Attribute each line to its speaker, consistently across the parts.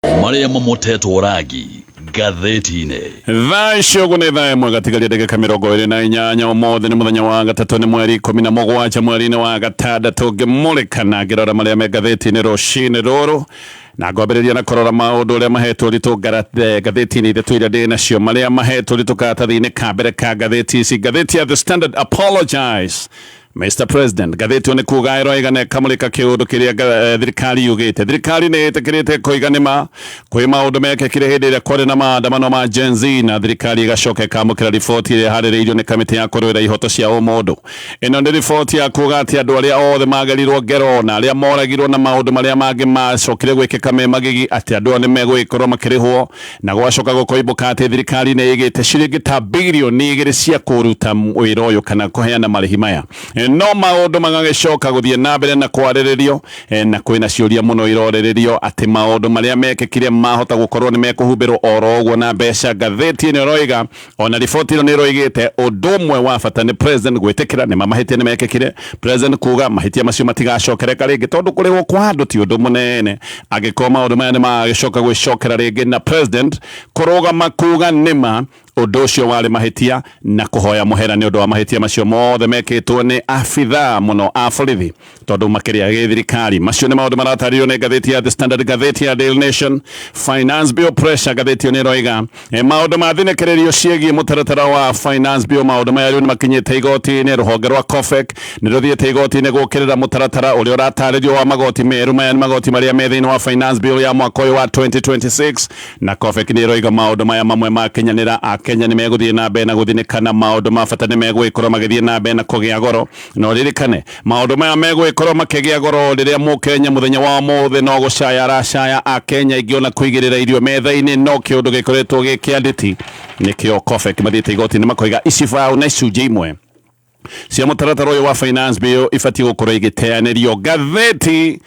Speaker 1: Marĩa mamotetwo rangi ngathĩti-inĩ.
Speaker 2: Thaa icio ũguo nĩ thaa 1 gatigaria ndagĩka 28. Ũmũthĩ nĩ mũthenya wa gatatũ, nĩ mweri 17 mweri-inĩ wa gatandatũ. Ngĩmũrĩka na ngĩrora marĩa me ngathĩti-inĩ rũcinĩ rũrũ, na ngwambĩrĩria na kũrora maũndũ ũrĩa mahetwo ũritũ ngathĩti-inĩ ithatũ iria ndĩ nacio, marĩa mahetwo ũritũ karatathi-inĩ ka mbere ka ngathĩti ici. Ngathĩti ya The Standard, "Apologize Mr President", ngathĩti ĩyo nĩ kuga ĩroiga na ĩkamũrĩka kĩũndũ kĩrĩa thirikari yugĩte. Thirikari nĩ ĩtĩkĩrĩte koiga nĩma kwĩ maũndũ mekĩkire hĩndĩ ĩrĩa kwarĩ na maandamano ma Gen Z, na thirikari ĩgacoka ĩkamũkĩra riboti ĩrĩa ĩharĩrĩirio nĩ kamĩtĩ ya kũrũĩra ihoto cia ũmũndũ. Ĩno nĩ riboti ya kuga atĩ andũ arĩa othe magerirwo ngero na arĩa moragirwo na maũndũ marĩa mangĩ macokire gwĩkĩka me magigi, atĩ andũ ao nĩ megũgĩkorwo makĩrĩhwo, na gwacoka gũkoimbũka atĩ thirikari nĩ ĩgĩte ciringi ta birioni 2 cia kũruta wĩra ũyũ kana kũheana marĩhi maya. No maũndũ magagĩcoka gũthiĩ na mbere na kwarĩrĩrio, na kwĩna ciũria mũno irorĩrĩrio atĩ maũndũ marĩa mekĩkire mahota gũkorwo nĩ mekũhumbĩrwo oro ũguo na mbeca. Ngathĩti ĩno ĩroiga ona riboti ĩno nĩ ĩroigĩte ũndũ ũmwe wa bata nĩ president gwĩtĩkĩra nĩ mahĩtia nĩ mekĩkire, president kuga mahĩtia macio matigacokereka rĩngĩ, tondũ kũrĩhwo kwa andũ ti ũndũ mũnene angĩkorwo maũndũ maya nĩ magagĩcoka gwĩcokera rĩngĩ, na president kũrũgama kuga nĩma ũndũ ũcio warĩ mahĩtia na kũhoya mũhera nĩ ũndũ wa mahĩtia macio mothe mekĩtwo nĩ abithaa mũno a borithi, tondũ makĩrĩa gĩthirikari. Macio nĩ maũndũ maratarĩrio nĩ ngathĩti ya The Standard. Ngathĩti ya Daily Nation, "Finance Bill pressure", ngathĩti ĩyo nĩ ĩroiga maũndũ ma thinĩkĩrĩrio ciĩgiĩ mũtaratara wa Finance Bill. Maũndũ maya rĩu nĩ makinyĩte igoti-inĩ. Rũhonge rwa COFEC nĩ rũthiĩte igoti-inĩ gũkĩrĩra mũtaratara ũrĩa ũratarĩrio wa magoti merũ. Maya nĩ magoti marĩa me thĩinĩ wa Finance Bill ya mwaka ũyũ wa 2026, na COFEC nĩ ĩroiga maũndũ maya mamwe makinyanĩra, Akenya nĩ megũthiĩ na mbere na gũthinĩka na maũndũ ma bata nĩ megũgĩkorwo magĩthiĩ na mbere na kũgĩa goro. Na ũririkane maũndũ maya megũgĩkorwo makĩgĩa goro rĩrĩa mũkenya mũthenya wa ũmũthĩ no gũcaya aracaya. Akenya aingĩ ona kũigĩrĩra irio metha-inĩ no kĩũndũ gĩkoretwo gĩ kĩandĩti. Nĩkĩo COFEC mathiĩte igoti-inĩ makoiga icibaũ na icunjĩ imwe cia mũtaratara ũyũ wa Finance Bill ibatiĩ gũkorwo igĩteanĩrio. Ngathĩti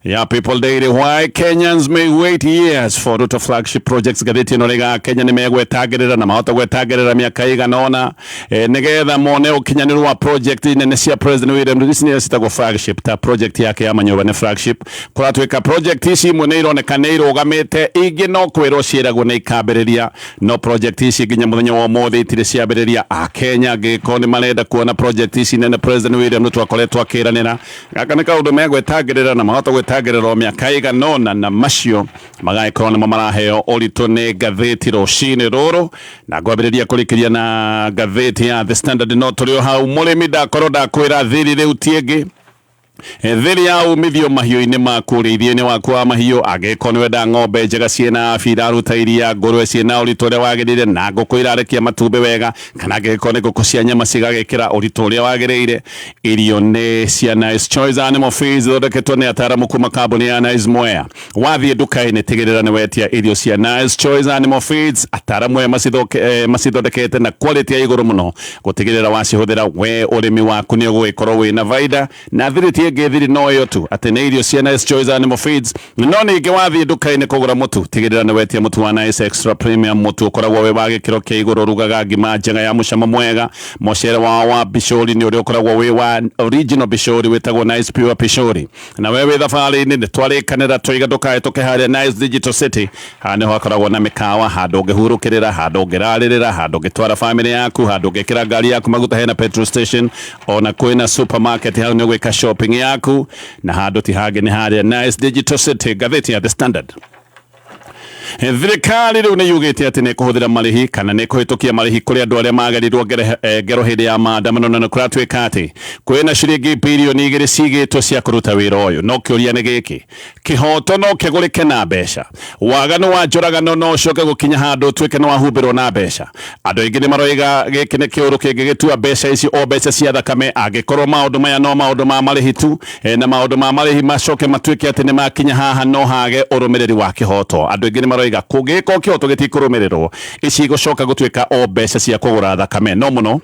Speaker 2: ya People Daily, "Why Kenyans may wait years for Ruto flagship projects", ngathĩti ĩno rĩga Kenya nĩ megwetangĩrĩra na mahota gwetangĩrĩra mĩaka ĩigana ũna nĩgetha mone ũkinyanĩru wa project nene cia President William Ruto. Ici nĩcio citagwo flagship, ta project yake ya manyũmba nĩ flagship. Kũratuĩka project ici imwe nĩ ironeka nĩ irũgamĩte, ingĩ no kwĩrwo ciĩragwo nĩ ikambĩrĩria, no project ici nginya mũthenya wa ũmũthĩ itirĩ ciambĩrĩria. Akenya angĩkorwo nĩ marenda kuona project ici nene President William Ruto akoretwo akĩranĩra, gaka nĩ kaũndũ megwetangĩrĩra na mahota gwetangĩrĩra o mĩaka ĩigana ũna, na macio magagĩkorwo nĩmo maraheo ũritũ nĩ ngathĩti rũcinĩ rũrũ. Na ngwambĩrĩria kũrĩkĩria na ngathĩti ya The Standard. No tũrĩ o hau, mũrĩmi, ndakorwo ndakwĩra thiri rĩu ti ĩngĩ. Thiri ya umithio mahiũ-inĩ maku, ũrĩithio-inĩ waku wa mahiũ. Angĩkorwo nĩ wenda ng'ombe njega ciĩna afya, iraruta iria, ngũrwe ciĩna ũritũ ũrĩa wagĩrĩire, na ngũkũ irarekia matumbĩ wega, kana angĩkorwo nĩ ngũkũ cia nyama cigagĩkĩra ũritũ ũrĩa wagĩrĩire, irio nĩ cia Nice Choice Animal Feeds, ithondeketwo nĩ ataaramu kuma kambuni ya Nice Mwea. Wathiĩ nduka-inĩ, tigĩrĩra nĩ wetia irio cia Nice Choice Animal Feeds. Ataaramu aya macithondekete na quality ya igũrũ mũno, gũtigĩrĩra wacihũthĩra we ũrĩmi waku nĩ ũgũgĩkorwo wĩna baida. Na thiri ti ĩngĩ, thiri no ĩyo tu, atĩ nĩ irio cia Nice Choice Animal Feeds. No ningĩ wathiĩ nduka-inĩ kũgũra mũtu, tigĩrĩra nĩ wetia mũtu wa Nice Extra Premium, mũtu ũkoragwo wĩ wa gĩkĩro kĩa igũrũ, rugaga ngima njega ya mũcamo mwega. Mũcere wao wa bishori nĩ ũrĩa ũkoragwo wĩ wa original bishori, wĩtagwo Nice Pure Pishori. Na we wĩ thabarĩ-inĩ, nĩ twarĩkanĩra tũiga ndũkahĩtũke harĩa Nice Digital City. Haha nĩho hakoragwo na mĩkawa, handũ ũngĩhurũkĩrĩra, handũ ũngĩrarĩrĩra, handũ ũngĩtwara famĩlĩ yaku, handũ ũngĩkĩra ngari yaku maguta, hena petrol station, ona kwĩna supermarket hau nĩ ũgwĩka shopping yaku, na handũ ti hangĩ nĩ harĩa Nice Digital City. Ngathĩti ya The Standard, thirikari rĩu nĩ yugĩte atĩ nĩ ĩkũhũthĩra marĩhi kana nĩ ĩkũhĩtũkia marĩhi kũrĩ andũ arĩa magerirwo ngero hĩndĩ ya maandamano, na nĩ kũratuĩka atĩ kwĩna ciringi birioni 2 cigĩtwo cia kũruta wĩra ũyũ. No kĩũria nĩ gĩkĩ: kĩhoto no kĩgũrĩke na mbeca? Waganu wa njũragano no ũcoke gũkinya handũ ũtuĩke nĩ wahumbĩrwo na mbeca? Andũ aingĩ nĩ maroiga gĩkĩ nĩ kĩũndũ kĩngĩgĩtua mbeca ici o mbeca cia thakame, angĩkorwo maũndũ maya no maũndũ ma marĩhi tu, na maũndũ ma marĩhi macoke matuĩke atĩ nĩ makinya haha no hage ũrũmĩrĩri wa kĩhoto. Andũ aingĩ nĩ maroiga kũngĩgĩkorwo kĩhoto gĩtikũrũmĩrĩrwo, ici igũcoka gũtuĩka o mbeca cia kũgũra thakame. No mũno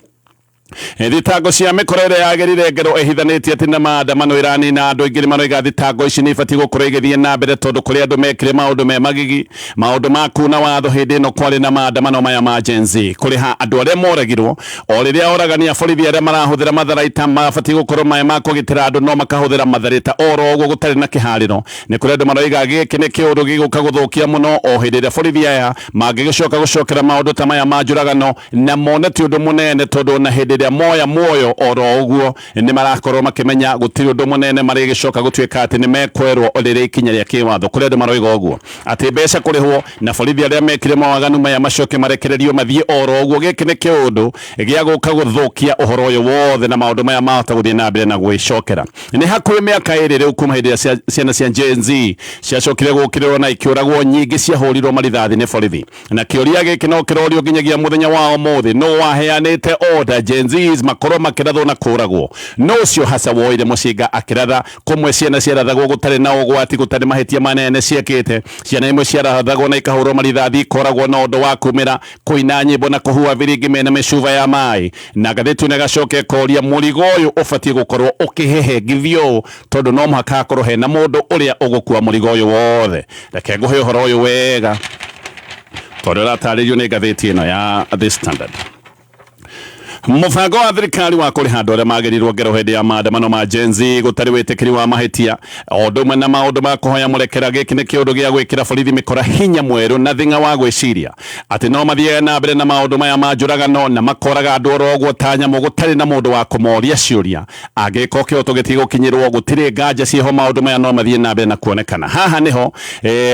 Speaker 2: Thitango cia mĩkora ĩrĩa yagĩrire ngero ĩhithanĩtie atĩ na maandamano ĩranina andũ aingĩ nĩ maroiga thitango ici nĩ ibatiĩ gũkorwo igĩthiĩ na mbere tondũ kũrĩ andũ mekire maũndũ me magigi, maũndũ ma kuna watho hĩndĩ ĩno kwarĩ na maandamano maya ma Gen Z. Kũrĩha andũ arĩa moragirwo o rĩrĩa oragani a borithi arĩa marahũthĩra matharaita mabatiĩ gũkorwo me ma kũgitĩra andũ no makahũthĩra matharaita oro ũguo gũtarĩ na kĩharĩro. Nĩ kũrĩ andũ maroiga gĩkĩ nĩ kĩũndũ gĩgũka gũthũkia mũno o hĩndĩ ĩrĩa borithi aya mangĩgĩcoka gũcokera maũndũ ta maya ma njũragano na mone ti ũndũ mũnene tondũ ona hĩndĩ ĩrĩa moya muoyo oro ũguo nĩ marakorwo makĩmenya gũtirĩ ũndũ mũnene marĩgĩcoka gũtuĩka atĩ nĩ mekwerwo rĩrĩ ikinya rĩa kĩwatho. Kũrĩ andũ maroiga ũguo atĩ mbeca kũrĩhwo na borithi arĩa mekire mawaganu maya macoke marekererio mathiĩ oro ũguo. Gĩkĩ nĩ kĩũndũ gĩa gũka gũthũkia ũhoro ũyũ wothe na maũndũ maya mahota gũthiĩ na mbere na gwĩcokera. Nĩ hakuhĩ mĩaka ĩrĩ rĩu kuma hĩndĩ ĩrĩa ciana cia Gen Z ciacokire gũkĩrĩrwo na ikĩũragwo, nyingĩ ciahũrirwo marithathi nĩ borithi. Na kĩũria gĩkĩ no kĩrorio nginyagia mũthenya wa ũmũthĩ, nũ waheanĩte order Gen Zs makorwo makĩrathwo na kũragwo? Nũ ũcio hasa woire mũcinga akĩratha? Kũmwe ciana ciarathagwo gũtarĩ na ũgwati, gũtarĩ mahĩtia manene ciekĩte. Ciana imwe ciarathagwo na ikahũrwo marithathi ikoragwo na ũndũ wa kumĩra kũina nyĩmbo na kũhuha biringi mena mĩcuba ya maĩ. Na ngathĩti ĩno ĩgacoka ĩkoria mũrigo ũyũ ũbatiĩ gũkorwo ũkĩhehengithio ũũ tondũ no mũhaka hakorwo hena mũndũ ũrĩa ũgũkua mũrigo ũyũ wothe. Reke ngũhe ũhoro ũyũ wega tondũ ũratarĩrio nĩ ngathĩti ĩno ya The Standard. Mũbango wa thirikari wa kũrĩha andũ arĩa magĩrirwo ngero hĩndĩ ya maandamano ma Gen Z gũtarĩ wĩtĩkĩri wa mahĩtia o ũndũ ũmwe na maũndũ ma kũhoya mũrekera. Gĩkĩ nĩ kĩũndũ gĩa gwĩkĩra borithi mĩkora hinya mwerũ na thing'a wa gwĩciria atĩ no mathiage na mbere na maũndũ maya ma njũragano na makoraga andũ oro ũguo ta nyamũ gũtarĩ na mũndũ wa kũmoria ciũria. Angĩkorwo kĩhoto gĩtigũkinyĩrwo, gũtirĩ nganja ciĩho, maũndũ maya no mathiĩ na mbere na kuonekana. Haha nĩho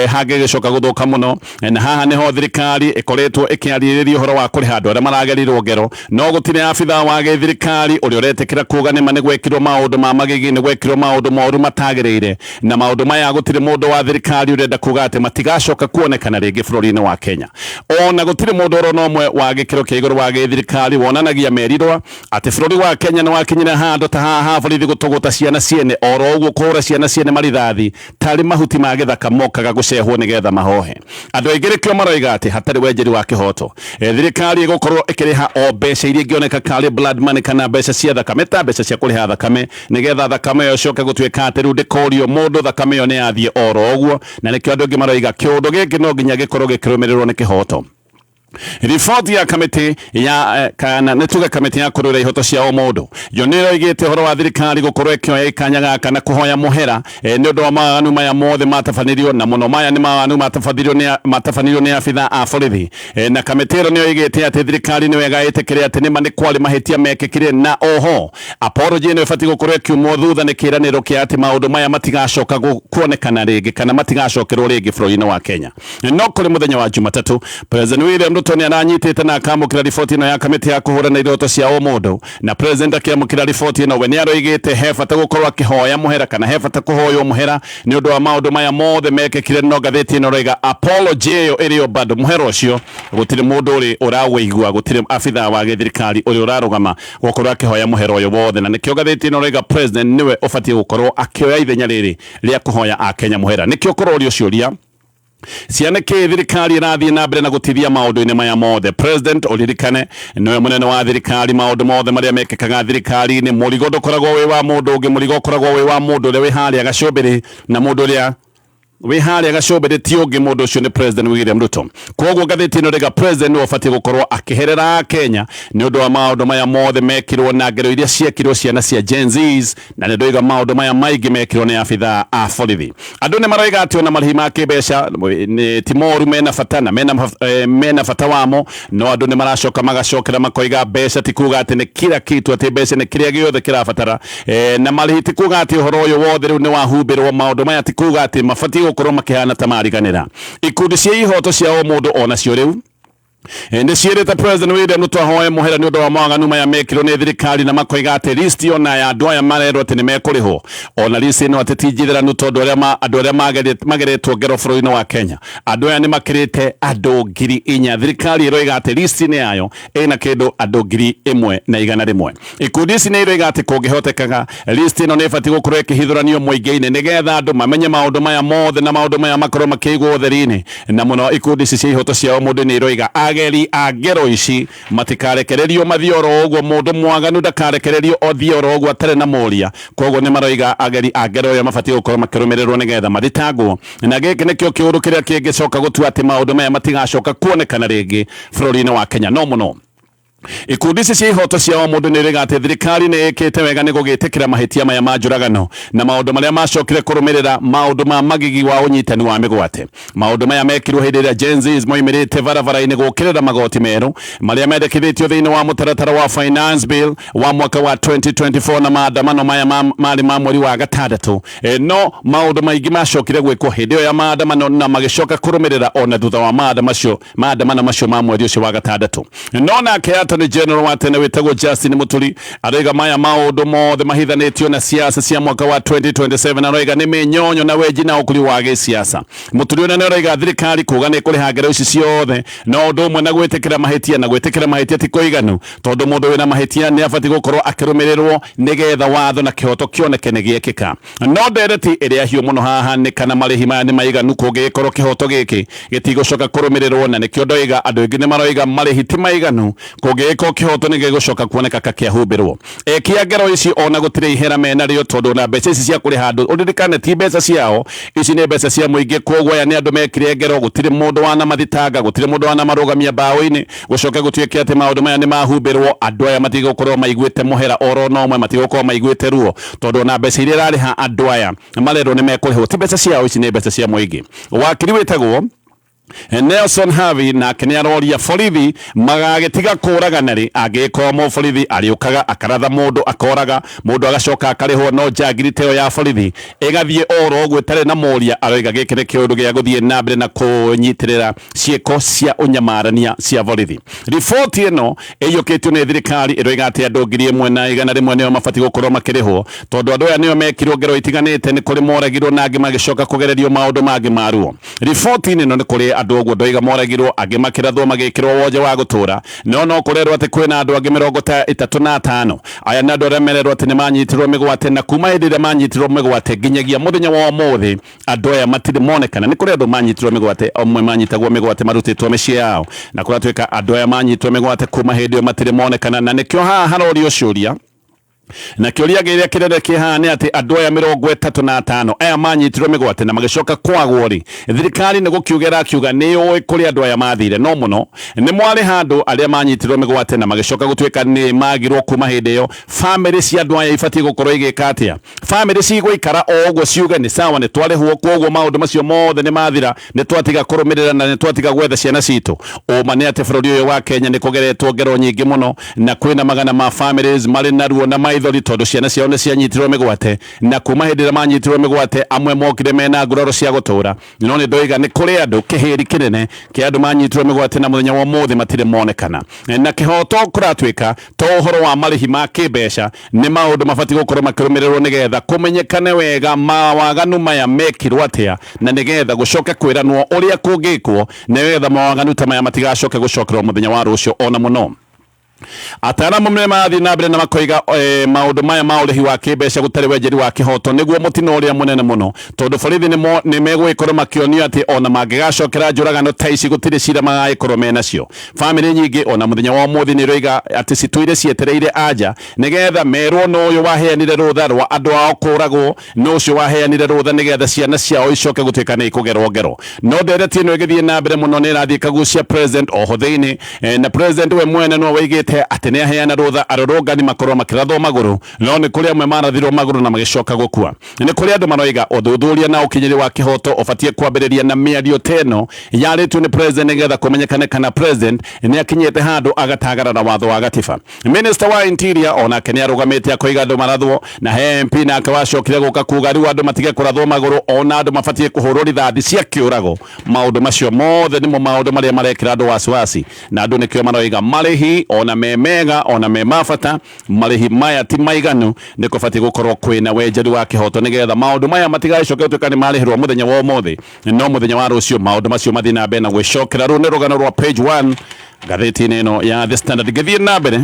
Speaker 2: hangĩgĩcoka gũthũka mũno, na haha nĩho thirikari ĩkoretwo ĩkĩarĩrĩria ũhoro wa kũrĩha andũ arĩa maragerirwo ngero, no gũtirĩ abithaa wa gĩthirikari ũrĩa ũretĩkĩra kuga nĩma nĩ gwekirwo maũndũ ma magigi, nĩ gwekirwo maũndũ moru matagĩrĩire, na maũndũ maya gũtirĩ mũndũ wa thirikari ũrenda kuga atĩ matigacoka kuonekana rĩngĩ bũrũri-inĩ wa Kenya. Ona gũtirĩ mũndũ oro na ũmwe wa gĩkĩro kĩa igũrũ wa gĩthirikari wonanagia merirwa atĩ bũrũri wa Kenya nĩ wakinyire handũ ta haha borithi gũtũgũta ciana ciene oro ũguo kũhũra ciana ciene marithathi tarĩ mahuti ma gĩthaka mokaga gũcehwo nĩgetha mahohe. Andũ aingĩ nĩkĩo maroiga atĩ hatarĩ wenjeri wa kĩhoto, thirikari ĩgũkorwo ĩkĩrĩha o mbeca iria ingĩoneka karĩ blood money kana mbeca cia thakame, ta mbeca cia kũrĩha thakame, nĩgetha thakame ĩyo ĩcoke gũtuĩka atĩ rĩu ndĩkorio mũndũ, thakame ĩyo nĩ yathiĩ oro ũguo. Na nĩkĩo andũ aingĩ maroiga kĩũndũ gĩkĩ no nginya gĩkorwo gĩkĩrũmĩrĩrwo nĩ kĩhoto. Riboti ya kamĩtĩ ya kana nĩ tuge kamĩtĩ ya kũrũĩra ihoto cia ũmũndũ yo nĩ ĩroigĩte ũhoro wa thirikari gũkorwo ĩkĩoya ikanya gaka na kũhoya mũhera nĩ ũndũ wa mawaganu maya mothe matabanĩrio, na mũno maya nĩ mawaganu matabanĩrio nĩ abithaa a borithi. Na kamĩtĩ ĩno nĩ yoigĩte atĩ thirikari nĩ wega ĩtĩkĩre atĩ nĩma nĩ kwarĩ mahĩtia mekĩkire, na oho apology ĩno ĩbatiĩ gũkorwo ĩkiumwo thutha nĩ kĩĩranĩro kĩa atĩ maũndũ maya matigacoka kuonekana rĩngĩ kana matigacokerwo rĩngĩ bũrũri-inĩ wa Kenya. No kũrĩ mũthenya wa Jumatatũ, President William Ruto nĩ aranyitĩte na akamũkĩra riboti ĩno ya kamĩtĩ ya kũhũrana iroto cia ũmũndũ. Na President akĩamũkĩra riboti ĩno, we nĩ aroigĩte he bata gũkorwo akĩhoya mũhera kana he bata kũhoywo mũhera nĩ ũndũ wa maũndũ maya mothe mekĩkire. No ngathĩti ĩno ĩroiga apology ĩyo ĩrĩ o bado, mũhera ũcio gũtirĩ mũndũ ũrĩ ũrawĩigua, gũtirĩ abithaa wa gĩthirikari ũrĩ ũrarũgama gũkorwo akĩhoya mũhera ũyũ wothe. Na nĩkĩo ngathĩti ĩno ĩroiga President nĩwe ũbatiĩ gũkorwo akĩoya ithenya rĩrĩ rĩa kũhoya Akenya mũhera. Nĩkĩo kũrorio ciũria ciana kĩ thirikari ĩrathiĩ na mbere na gũtithia maũndũ-inĩ maya mothe. President, ũririkane nĩwe mũnene wa thirikari, maũndũ mothe marĩa mekĩkaga thirikari-inĩ, mũrigo ndũkoragwo wĩ wa mũndũ ũngĩ, mũrigo ũkoragwo wĩ wa mũndũ ũrĩa wĩ harĩa gacũmbĩrĩ, na mũndũ ũrĩa wĩ harĩa gacũmbĩrĩ ti ũngĩ, mũndũ ũcio nĩ President William Ruto. Koguo ngathĩti ĩno rĩga President nĩwe ũbatiĩ gũkorwo akĩherera Kenya nĩ ũndũ wa maũndũ maya mothe mekirwo na ngero iria ciekirwo ciana cia Gen Zs, na nĩ ndoiga maũndũ maya maingĩ mekirwo nĩ abithaa a borithi. Andũ nĩ maroiga atĩ ona marĩhi ma kĩmbeca nĩ ti moru, mena bata na mena bata wamo, no andũ nĩ maracoka magacokera makoiga mbeca ti kuga atĩ nĩ kila kitu, atĩ mbeca nĩ kĩrĩa gĩothe kĩrabatara, na marĩhi ti kuga atĩ ũhoro ũyũ wothe rĩu nĩ wahumbĩrwo. Maũndũ maya ti kuga atĩ mabatiĩ gũkorwo makĩhana ta mariganĩra. Ikundi cia ihoto cia ũmũndũ onacio rĩu nĩ ciĩrĩte President William Ruto ahoe mũhera nĩ ũndũ wa mawaganu maya mekirwo nĩ thirikari, na makoiga atĩ list ona ya andũ aya marerwo atĩ nĩ mekũrĩhwo, ona list ĩno atĩ ti njitheranu, tondũ andũ arĩa mageretwo ngero bũrũri-inĩ wa Kenya, andũ aya nĩ makĩrĩte andũ 4,000. Thirikari ĩroiga atĩ list-inĩ yayo ĩna kĩndũ andũ 1,100. Ikundi ici nĩ iroiga atĩ kũngĩhotekaga list ĩno nĩ ĩbatiĩ gũkorwo ĩkĩhithũranio mũingĩ-inĩ nĩgetha andũ mamenye maũndũ maya mothe na maũndũ maya makorwo makĩigwo ũtheri-inĩ. Na mũno ikundi ici cia ihoto cia ũmũndũ nĩ iroiga Ageri a ngero ici matikarekererio mathiĩ oro ũguo, mũndũ mwaganu ndakarekererio othiĩ oro ũguo atarĩ na mũria. Koguo nĩ maroiga ageri a ngero ĩyo mabatiĩ gũkorwo makĩrũmĩrĩrwo nĩgetha mathitangwo, na gĩkĩ nĩkĩo kĩũndũ kĩrĩa kĩngĩcoka gũtua atĩ maũndũ maya matigacoka kuonekana rĩngĩ bũrũri-inĩ wa Kenya. No mũno ikundi ici cia ihoto cia o mũndũ nĩ irĩga atĩ thirikari nĩ ĩkĩte wega nĩ gũgĩtĩkĩra mahĩtia maya ma njũragano na maũndũ marĩa macokire kũrũmĩrĩra maũndũ ma magigi wa ũnyitani wa mĩgwate. Maũndũ maya mekirwo hĩndĩ ĩrĩa Gen Zs moimĩrĩte barabara-inĩ gũkĩrĩra magoti merũ marĩa mendekithĩtio thĩinĩ wa mũtaratara wa Finance Bill wa mwaka wa 2024, na maandamano maya marĩ ma mweri wa gatandatũ. No maũndũ maingĩ macokire gwĩkwo hĩndĩ ĩyo ya maandamano na magĩcoka kũrũmĩrĩra ona thutha wa maandamano macio ma mweri ũcio wa gatandatũ. No nake Attorney General wa tene wĩtagwo Justin Muturi aroiga maya maũndũ mothe mahithanĩtio na siasa cia mwaka wa 2027. Aroiga nĩ mĩnyonyo na wenji na ũkuri wa gĩsiasa. Muturi ũrĩa nĩaroiga thirikari kuga nĩ kũrĩha ngero ici ciothe no ũndũ ũmwe na gwĩtĩkĩra mahĩtia, na gwĩtĩkĩra mahĩtia ti kũiganu, tondũ mũndũ wĩna mahĩtia nĩ abatiĩ gũkorwo akĩrũmĩrĩrwo nĩgetha watho na kĩhoto kĩoneke nĩ gĩekĩka. No ndereti ĩrĩa hiũ mũno haha nĩ kana marĩhi maya nĩ maiganu kũngĩgĩkorwo kĩhoto gĩkĩ gĩtigũcoka kũrũmĩrĩrwo, na nĩkĩo ndoiga andũ aingĩ nĩ maroiga marĩhi ti maiganu kũngĩgĩkorwo kĩhoto nĩ gĩgũcoka kuoneka ka kĩahumbĩrwo. Eki a ngero ici ona gũtirĩ ihera menarĩo, tondũ ona mbeca ici cia kũrĩha andũ, ũririkane ti mbeca ciao, ici nĩ mbeca cia mũingĩ. Koguo aya nĩ andũ mekire ngero, gũtirĩ mũndũ wanamathitanga, gũtirĩ mũndũ wanamarũgamia mbaũ-inĩ, gũcoke gũtuĩke atĩ maũndũ maya nĩ mahumbĩrwo. Andũ aya matigũkorwo maiguĩte mũhera oro na ũmwe, matigũkorwo maiguĩte ruo, tondũ ona mbeca iria irarĩha andũ aya marerwo nĩ mekũrĩhwo ti mbeca ciao, ici nĩ mbeca cia mũingĩ. Wakiri wĩtagwo Nelson Harvey nake nĩ aroria borithi magagĩtiga kũragana rĩ, angĩgĩkorwo mũborithi arĩũkaga akaratha mũndũ, akoraga mũndũ, agacoka akarĩhwo, no njangiri ta ĩyo ya borithi ĩgathiĩ oro ũguo ĩtarĩ na mũria. Aroiga gĩkĩ nĩ kĩũndũ gĩa gũthiĩ na mbere na kũnyitĩrĩra ciĩko cia ũnyamarania cia borithi. Riboti ĩno ĩiyũkĩtio nĩ thirikari ĩroiga atĩ andũ 1,100 nĩo mabatiĩ gũkorwo makĩrĩhwo, tondũ andũ aya nĩo mekirwo ngero itiganĩte, nĩ kũrĩ moragirwo na angĩ magĩcoka kũgererio maũndũ mangĩ ma ruo. Riboti-inĩ ĩno nĩ kũrĩ andũ ũguo ndoiga moragirwo, angĩ makĩrathwo magĩkĩrwo wonje wa gũtũra, no no kũrerwo atĩ kwĩna andũ angĩ 35. Aya nĩ andũ arĩa mererwo atĩ nĩ manyitirwo mĩgwate, na kuma hĩndĩ ĩrĩa manyitirwo mĩgwate nginyagia mũthenya wa ũmũthĩ andũ aya matirĩ monekana. Nĩ kũrĩ andũ manyitirwo mĩgwate, amwe manyitagwo mĩgwate marutĩtwo mĩciĩ yao, na kũratuĩka andũ aya manyitwo mĩgwate kuma hĩndĩ ĩyo matirĩ monekana, na nĩkĩo haha harorio ciũria. Na kĩũria kĩrĩa kĩnene kĩ haha nĩ atĩ andũ aya 35 aya manyitirwo mĩgwate na magĩcoka kwagwo rĩ, thirikari nĩ gũkiuga ĩrakiuga nĩ yũĩ kũrĩa andũ aya mathire, no mũno nĩ mwarĩha andũ arĩa manyitirwo mĩgwate na magĩcoka gũtuĩka nĩ magirwo kuma hĩndĩ ĩyo. Bamĩrĩ cia andũ aya ibatiĩ gũkorwo igĩka atĩa? Bamĩrĩ cigũikara o ũguo ciuge nĩ sawa, nĩ twarĩhwo, koguo maũndũ macio mothe nĩ mathira, nĩ twatiga kũrũmĩrĩra na nĩ twatiga gwetha ciana citũ? Ũma nĩ atĩ bũrũri ũyũ wa Kenya nĩ kũgeretwo ngero nyingĩ mũno, na kwĩna magana ma families marĩ na ruo na maithori tondũ ciana ciao nĩ cianyitirwo mĩgwate, na kuma hĩndĩ ĩrĩa manyitirwo mĩgwate amwe mokire mena nguraro cia gũtũra. No nĩ ndoiga nĩ kũrĩ andũ kĩhĩri kĩnene kĩa andũ manyitirwo mĩgwate na mũthenya wa ũmũthĩ matirĩ monekana. Na kĩhoto kũratuĩka to ũhoro wa marĩhi ma kĩmbeca, nĩ maũndũ mabatiĩ gũkorwo makĩrũmĩrĩrwo nĩgetha kũmenyekane wega mawaganu maya mekirwo atĩa, na nĩgetha gũcoke kwĩranwo ũrĩa kũngĩkwo nĩgetha mawaganu ta maya matigacoke gũcokerwo mũthenya wa rũciũ. Ona mũno ataaramu nĩ marathiĩ na mbere na makoiga maũndũ maya ma ũrĩhi wa kĩmbeca gũtarĩ wenjeri wa kĩhoto nĩguo mũtino ũrĩa mũnene mũno, tondũ borithi nĩ megũgĩkorwo makĩonio atĩ ona mangĩgacokera njũragano ta ici gũtirĩ cira magagĩkorwo menacio. Bamĩrĩ nyingĩ ona mũthenya wa ũmũthĩ nĩ iroiga atĩ citũire cietereire anja nĩgetha merwo no ũyũ waheanire rũtha rwa andũ ao kũragwo, no ũcio waheanire rũtha nĩgetha ciana ciao icoke gũtuĩka nĩ ikũgerwo ngero. No ndereti ĩno ĩgĩthiĩ na mbere mũno nĩ ĩrathiĩ ĩkagucia president oho thĩinĩ, na president we mwene nĩwe woigĩte atĩ nĩ aheana rũtha arũrũngani makorwo makĩrathwo magũrũ, no nĩ kũrĩ amwe marathirwo magũrũ na magĩcoka gũkua. Nĩ kũrĩ andũ maroiga ũthuthuria na ũkinyĩri wa kĩhoto ũbatiĩ kwambĩrĩria na mĩario ta ĩno yarĩtio nĩ president nĩgetha kũmenyekane kana president nĩ akinyĩte handũ agatagarara watho wa gatiba. Minister wa Interior onake nĩ arũgamĩte akoiga andũ marathwo, na he MP nake wacokire gũka kuga rĩu andũ matige kũrathwo magũrũ, ona andũ mabatiĩ kũhũrwo rithathi cia kĩũrago. Maũndũ macio mothe nĩmo maũndũ marĩa marekĩra andũ wasiwasi, na andũ nĩkĩo maroiga marĩhi ona me mega ona me ma bata, marĩhi maya ti maiganu, nĩ kũbatiĩ gũkorwo kwĩna wenjeri wa kĩhoto nĩgetha maũndũ maya matigagĩcoke gũtuĩka nĩ marĩhĩrwo mũthenya wa ũmũthĩ, no mũthenya wa rũciũ maũndũ macio mathiĩ na mbere na gwĩcokera. Rũu nĩ rũgano rwa page 1 ngathĩti-inĩ ĩno ya The Standard. Ngĩthiĩ na mbere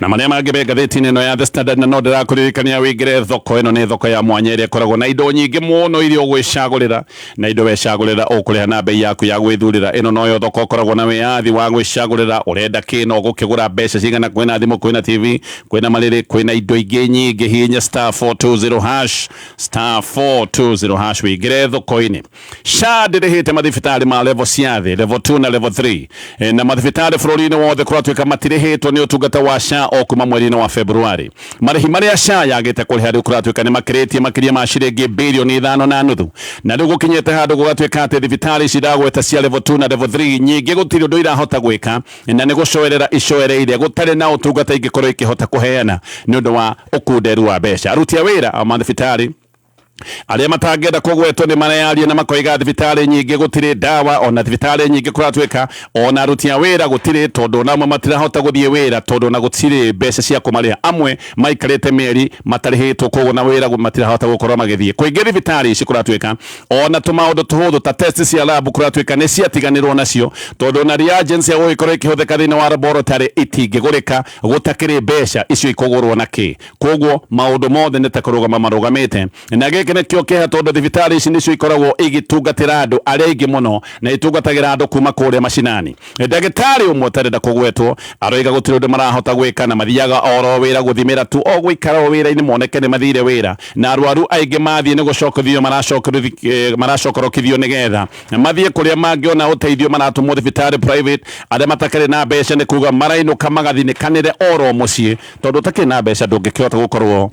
Speaker 2: Na marĩa mangĩ me ngathĩti-inĩ ĩno ya The Standard, na no ndĩrakũririkania wĩingĩre thoko ĩno. Nĩ thoko ya mwanya ĩrĩa ĩkoragwo na indo nyingĩ mũno iria ũgwĩcagũrĩra, na indo wecagũrĩra ũkũrĩha na bei yaku ya gwĩthurĩra. Ĩno noyo thoko ũkoragwo na wĩyathi wa gwĩcagũrĩra ũrenda kĩ na ũgũkĩgũra mbeca cigana. Kwĩna thimũ, kwĩna TV, kwĩna marĩrĩ, kwĩna indo ingĩ nyingĩ. Hihinya *420#, *420# wĩingĩre thoko-inĩ. SHA ndĩrĩhĩte mathibitarĩ ma level cia thĩ, level 2 na level 3, na mathibitarĩ bũrũri-inĩ wothe kũratuĩka matirĩhĩtwo nĩ ũtungata wa SHA o kuma mweri-inĩ wa February. Marĩhi marĩa SHA yagĩte kũrĩha rĩu kũratuĩka nĩ makĩrĩtie makĩria ma ciringi birioni 5.5, na rĩu gũkinyĩte handũ gũgatuĩka atĩ thibitarĩ ici ndagweta cia level 2 na level 3 nyingĩ gũtirĩ ũndũ irahota gwĩka, na nĩ gũcoerera icoereire, gũtarĩ na ũtungata ingĩkorwo ikĩhota kũheana nĩ ũndũ wa ũkunderu wa mbeca. Aruti a wĩra a mathibitarĩ arĩa matangĩenda kũgwetwo nĩ mareyaria na makoiga thibitarĩ nyingĩ gũtirĩ ndawa, ona thibitarĩ nyingĩ kũratuĩka ona aruti a wĩra gũtirĩ, tondũ ona amwe matirahota gũthiĩ wĩra tondũ ona gũtirĩ mbeca cia kũmarĩha. Amwe maikarĩte mĩeri matarĩhĩtwo, koguo na wĩra matirahota gũkorwo magĩthiĩ. Kũingĩ thibitarĩ ici kũratuĩka ona tũmaũndũ tũhũthũ ta test cia lab kũratuĩka nĩ ciatiganĩrwo nacio, tondũ ona reagents cia gũgĩkorwo ikĩhũthĩka thĩinĩ wa laboratory itingĩgũrĩka gũtakĩrĩ mbeca icio ikũgũrwo na kĩ. Koguo maũndũ mothe nĩ ta kũrũgama marũgamĩte, na gĩkĩ nĩkĩo kĩeha, tondũ thibitarĩ ici nĩcio ikoragwo igĩtungatĩra andũ arĩa aingĩ mũno na itungatagĩra andũ kuma kũrĩa macinani. Ndagĩtarĩ ũmwe ũtarenda kũgwetwo aroiga gũtirĩ ũndũ marahota gwĩka, na mathiaga oro wĩra gũthimĩra tu, o gũikara o wĩra-inĩ moneke nĩ mathire wĩra, na arwaru aingĩ mathiĩ nĩ gũcokerithio maracokorokithio nĩgetha mathiĩ kũrĩa mangĩona ũteithio, maratũmwo thibitarĩ private. Arĩa matakĩrĩ na mbeca nĩ kuga marainũka magathinĩkanĩre oro mũciĩ, tondũ ũtakĩrĩ na mbeca ndũngĩkĩhota gũkorwo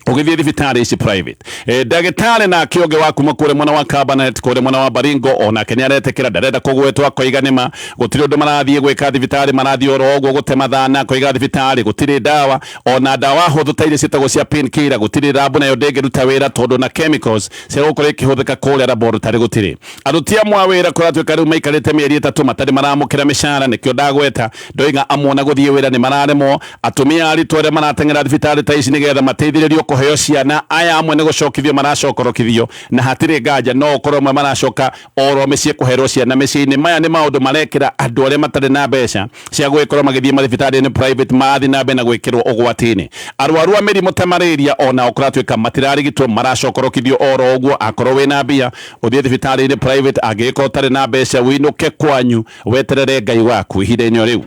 Speaker 2: ũgĩthiĩ thibitarĩ ici private. Ndagĩtarĩ nake ũngĩ wa kuma kũrĩa mwena wa Kabarnet, kũrĩa mwena wa Baringo, onake nĩ aretĩkĩra, ndarenda kũgwetwo, akoiga nĩma gũtirĩ ũndũ marathiĩ gwĩka thibitarĩ, marathiĩ oro ũguo gũte mathana. Akoiga thibitarĩ gũtirĩ ndawa, ona ndawa hũthũ ta iria ciĩtagwo cia painkiller gũtirĩ, lab nayo ndĩngĩruta wĩra tondũ na chemicals cia gũkorwo ikĩhũthĩka kũrĩa laboratory gũtirĩ. Aruti amwe a wĩra kũratuĩka rĩu maikarĩte mĩeri 3 matarĩ maramũkĩra mĩcara, nĩkĩo ndagweta ndoiga amwe ona gũthiĩ wĩra nĩ mararemwo. Atumia aritũ arĩa marateng'era thibitarĩ ta ici nĩgetha mateithĩrĩrio kũheo ciana, aya amwe nĩ gũcokithio maracokorokithio, na hatirĩ nganja no ũkorwo amwe maracoka oro mĩciĩ kũherwo ciana mĩciĩ-inĩ. Maya nĩ maũndũ marekĩra andũ arĩa matarĩ na mbeca cia gũgĩkorwo magĩthiĩ mathibitarĩ-inĩ private marathiĩ na mbere na gwĩkĩrwo ũgwati-inĩ. Arwaru a mĩrimũ ta malaria onao kũratuĩka matirarigitwo, maracokorokithio oro ũguo. Akorwo wĩna mbia ũthiĩ thibitarĩ-inĩ private, angĩgĩkorwo ũtarĩ na mbeca wĩinũke kwanyu weterere Ngai waku ihinda-inĩ o rĩu.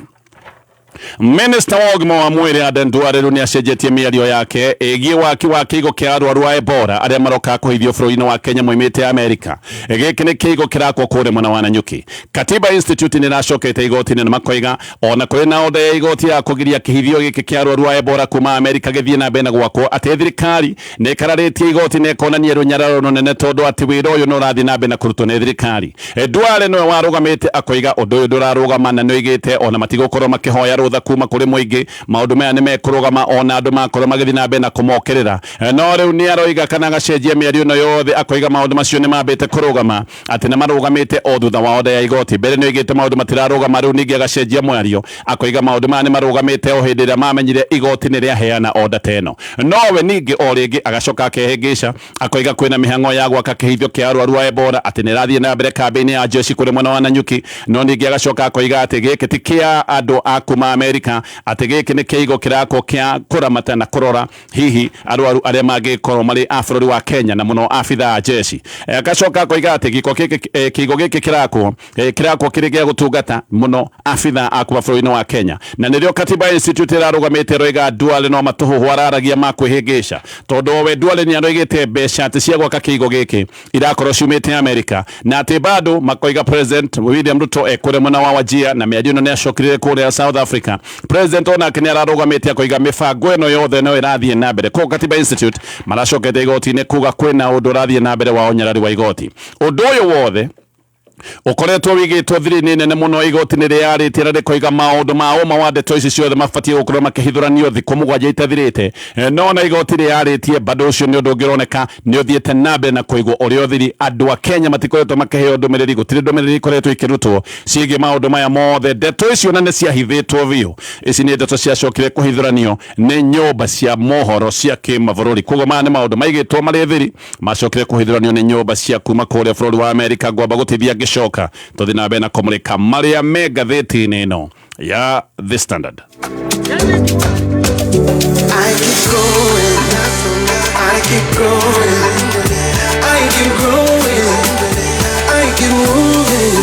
Speaker 2: Minista wa ũgima wa mwĩrĩ Aden Duale rĩu nĩ acenjetie mĩario yake ĩgiĩ waki wa kĩigo kĩa arwaru a Ebola arĩa maroka kũhithio bũrũri-inĩ wa Kenya moimĩte Amerika. Gĩkĩ nĩ kĩigo kĩrakwo kũrĩa mwena wa Nanyuki. Katiba Institute nĩ ĩracokete igoti-inĩ na makoiga ona kũrĩ na oda ya igoti ya kũgiria kĩhithio gĩkĩ kĩa arwaru a Ebola kuma Amerika gĩthiĩ na mbere na gwakwo, atĩ thirikari nĩ ĩkararĩtie igoti na ĩkonania rũnyararo rũnene, tondũ atĩ wĩra ũyũ nĩ ũrathiĩ na mbere na kũrutwo nĩ thirikari. Duale nĩwe warũgamĩte akoiga ũndũ ũyũ ndũrarũgama, na nĩoigĩte ona matigũkorwo makĩhoya rũtha kuma kũrĩ mũingĩ, maũndũ maya nĩ mekũrũgama ona andũ makorwo magĩthiĩ na mbere na kũmokĩrĩra. No rĩu nĩ aroiga kana agacenjia mĩario ĩno yothe, akoiga maũndũ macio nĩ mambĩte kũrũgama, atĩ nĩ marũgamĩte o thutha wa oda ya igoti. Mbere nĩ oigĩte maũndũ matirarũgama, rĩu ningĩ agacenjia mwario akoiga maũndũ maya nĩ marũgamĩte o hĩndĩ ĩrĩa mamenyire igoti nĩ rĩaheana oda ta ĩno. Nowe ningĩ o rĩngĩ agacoka akehĩngĩca, akoiga kwĩna mĩhang'o ya gwaka kĩhithio kĩa arwaru a Ebola, atĩ nĩ ĩrathiĩ na mbere kambĩ-inĩ ya jeshi kũrĩa mwena wa Nanyuki. No ningĩ agacoka akoiga atĩ gĩkĩ ti kĩa andũ a kuma Amerika, atĩ gĩkĩ nĩ kĩigo kĩrakwo kĩa kũramata na kũrora hihi arwaru arĩa mangĩkorwo marĩ a bũrũri wa Kenya, na mũno abithaa a jeshi. Agacoka akoiga atĩ gĩko gĩkĩ, kĩigo gĩkĩ kĩrakwo kĩrĩ gĩa gũtungata mũno abithaa a kuma bũrũri-inĩ wa Kenya. Na nĩrĩo Katiba Institute ĩrarũgamĩte ĩroiga Duale no matũhũhũ araragia ma kwĩhĩngĩca, tondũ we Duale nĩ aroigĩte mbeca atĩ cia gwaka kĩigo gĩkĩ irakorwo ciumĩte Amerika, na atĩ bado makoiga President William Ruto ekũrĩa mwena wa Wajir, na mĩario ĩno nĩ acokire kũrĩa South Africa. President onake nĩ ararũgamĩte akoiga mĩbango ĩno yothe no ĩrathiĩ na mbere. Koguo Katiba Institute maracokete igoti-inĩ kuga kwĩna ũndũ ũrathiĩ na mbere wa ũnyarari wa igoti. Ũndũ ũyũ wothe ũkoretwo wigĩtwo thiri-inĩ nene mũno. Igoti nĩ rĩarĩtie na rĩkoiga maũndũ ma ũma wa ndeto ici ciothe mabatiĩ gũkorwo makĩhithũranio thikũ 7 itathirĩte, no na igoti rĩarĩtie bado ũcio nĩ ũndũ ũngĩ ũroneka nĩ ũthiĩte na mbere na kũigwo ũrĩ ũthiri. Andũ a Kenya matikoretwo makĩheo ndũmĩrĩri, gũtirĩ ndũmĩrĩri ikoretwo ikĩrutwo ciĩgiĩ maũndũ maya mothe. Ndeto icio na nĩ ciahithĩtwo biũ, ici nĩ ndeto ciacokire kũhithũranio nĩ nyũmba cia mohoro cia kĩmabũrũri. Koguo maya nĩ maũndũ maigĩtwo marĩ thiri, macokire kũhithũranio nĩ nyũmba cia kuma kũrĩa bũrũri wa Amerika. Ngwamba gũtithia, ngĩcoka tũthiĩ na mbere na kũmũrĩka marĩa me ngathĩti-inĩ ĩno ya The Standard.
Speaker 3: I keep going, I keep growing, I keep growing, I keep moving.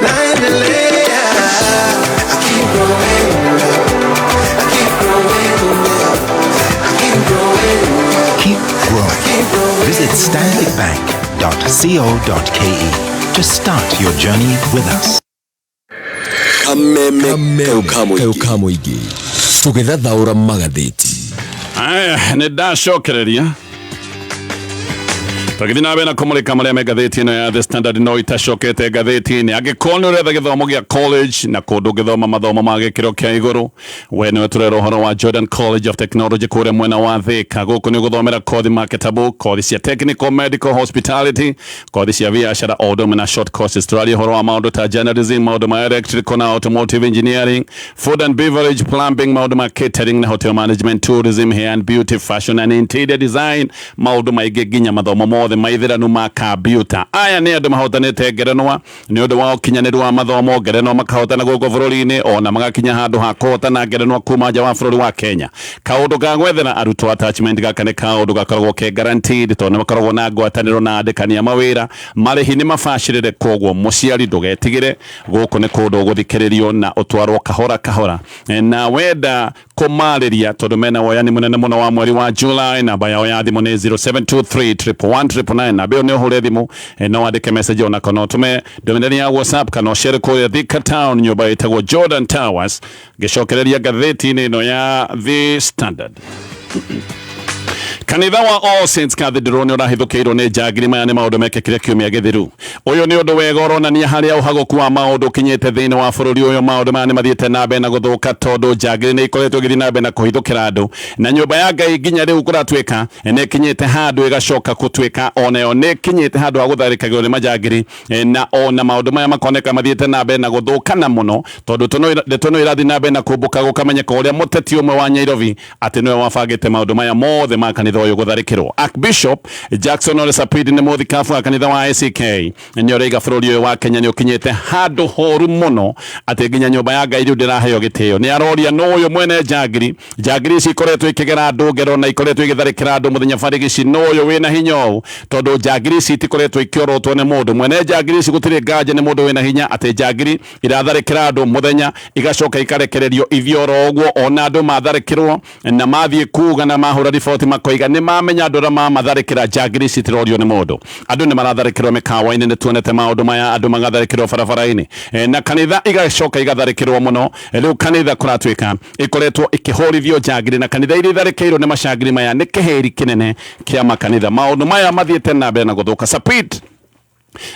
Speaker 3: Naendelea, I keep growing, I keep growing, I keep growing.
Speaker 4: Keep growing. Visit stanbicbank.co.ke to start your journey with us.
Speaker 5: Kameme kau ka mũingĩ tũgĩthathaũra magathĩti.
Speaker 2: Aya, nĩ ndacokereria tũgĩthiĩ na mbere na kũmũrĩka marĩa me ngathĩti ĩno ya The Standard. No itacokete ngathĩti-inĩ, angĩkorwo nĩ ũretha gĩthomo gĩa college na kũndũ ũngĩthoma mathomo ma gĩkĩro kĩa igũrũ, we nĩwe tũrera ũhoro wa Jordan College of Technology kũrĩa mwena wa Thĩka. Gũkũ nĩ ũgũthomera kothi marketable, kothi cia technical, medical, hospitality, kothi cia biacara o ũndũ ũmwe na short courses. Tũraria ũhoro wa maũndũ ta journalism, maũndũ ma electrical na automotive engineering, food and beverage, plumbing, maũndũ ma catering na hotel management, tourism, hair and beauty, fashion and interior design, maũndũ maingĩ, nginya mathomo mothe maithĩranu ma kambiuta. Aya nĩ andũ mahotanĩte ngerenwa nĩ ũndũ wa ũkinyanĩru wa mathomo, ngerenwa makahotana gũkũ bũrũri-inĩ, ona magakinya handũ ha kũhotana ngerenwa kuma nja wa bũrũri wa Kenya. Kaũndũ ga gwethera arutwo attachment, gaka nĩ kaũndũ gakoragwo ke guaranteed tondũ nĩ makoragwo na ngwatanĩro na andĩkani a mawĩra. Marĩhi nĩ mabacĩrĩre, koguo mũciari ndũgetigĩre, gũkũ nĩ kũndũ ũgũthikĩrĩrio na ũtwarwo kahora kahora. Na wenda kũmarĩria, tondũ mena woyani mũnene mũno wa mweri wa July, namba yao ya thimũ nĩ 0723 111 999. Namba ĩyo nĩ ũhũre thimũ, no wandĩke message ona kana ũtũme ndũmĩrĩri ya WhatsApp kana ũcere kũrĩa Thika Town, nyũmba ĩtagwo Jordan Towers. Ngĩcokereria ngathĩti-inĩ ĩno ya The Standard, kanitha wa All Saints Cathedral nĩ ũrahithũkĩirwo nĩ njangiri. Maya nĩ maũndũ mekĩkire kiumia gĩthiru. Ũyũ nĩ ũndũ wega ũronania harĩa ũhagũku wa maũndũ ũkinyĩte thĩinĩ wa bũrũri ũyũ. Maũndũ maya nĩ mathiĩte na mbere na gũthũka tondũ njangiri nĩ ikoretwo igĩthiĩ na mbere na kũhithũkĩra andũ na nyũmba ya Ngai, nginya rĩu kũratuĩka nĩ ĩkinyĩte handũ ĩgacoka gũtuĩka onayo nĩ ĩkinyĩte handũ ha gũtharĩkagĩrwo nĩ majangiri. Na ona maũndũ maya makoneka mathiĩte na mbere na gũthũkana mũno tondũ ndeto ĩno ĩrathiĩ na mbere na kũmbũka, gũkamenyeka ũrĩa mũteti ũmwe wa Nairobi atĩ nĩwe wabangĩte maũndũ maya mothe ma kanitha ũyũ gũtharĩkĩrwo. Archbishop Jackson Ole Sapit nĩ mũthikabu wa kanitha wa ACK, nĩ ũraiga bũrũri ũyũ wa Kenya nĩ ũkinyĩte handũ horu mũno atĩ nginya nyũmba ya Ngai rĩu ndĩraheo gĩtĩo. Nĩ aroria nũ ũyũ mwene njangiri. Njangiri ici ikoretwo ikĩgera andũ ngero na ikoretwo igĩtharĩkĩra andũ mũthenya barigici. Nũ ũyũ wĩna hinya ũũ? Tondũ njangiri ici itikoretwo ikĩorotwo nĩ mũndũ. Mwene njangiri ici gũtirĩ nganja nĩ mũndũ wĩna hinya, atĩ njangiri iratharĩkĩra andũ mũthenya igacoka ikarekererio ithiĩ oro ũguo. Ona andũ matharĩkĩrwo na mathiĩ kuga na mahũra riboti, makoiga nĩ mamenya andũ arĩa mamatharĩkĩra, njangiri ici itirorio nĩ mũndũ. Andũ nĩ maratharĩkĩrwo mĩkawa-inĩ, nĩ tuonete maũndũ maya, andũ magatharĩkĩrwo barabara-inĩ, na kanitha igacoka igatharĩkĩrwo mũno. Rĩu kanitha kũratuĩka ikoretwo ikĩhũrithio njangiri, na kanitha iria itharĩkĩirwo nĩ macangiri maya nĩ kĩhĩri kĩnene kĩa makanitha. Maũndũ maya mathiĩte na mbere na gũthũka. Sapit